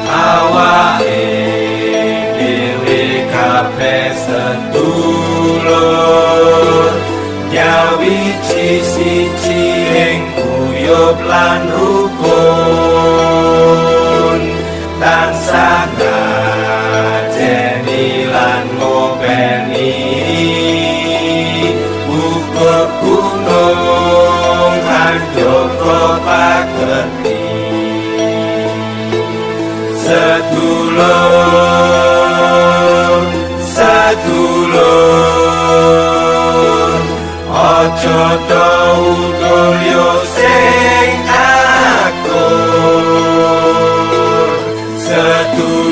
Awake dhewe kabeh sedulur, nyawiji siji ing guyub lan rukun, tansah ngajeni lan ngopeni uga gunung hanjaka pagerti. Sedulur, sedulur, aja tau yo sing akur. Sedulur.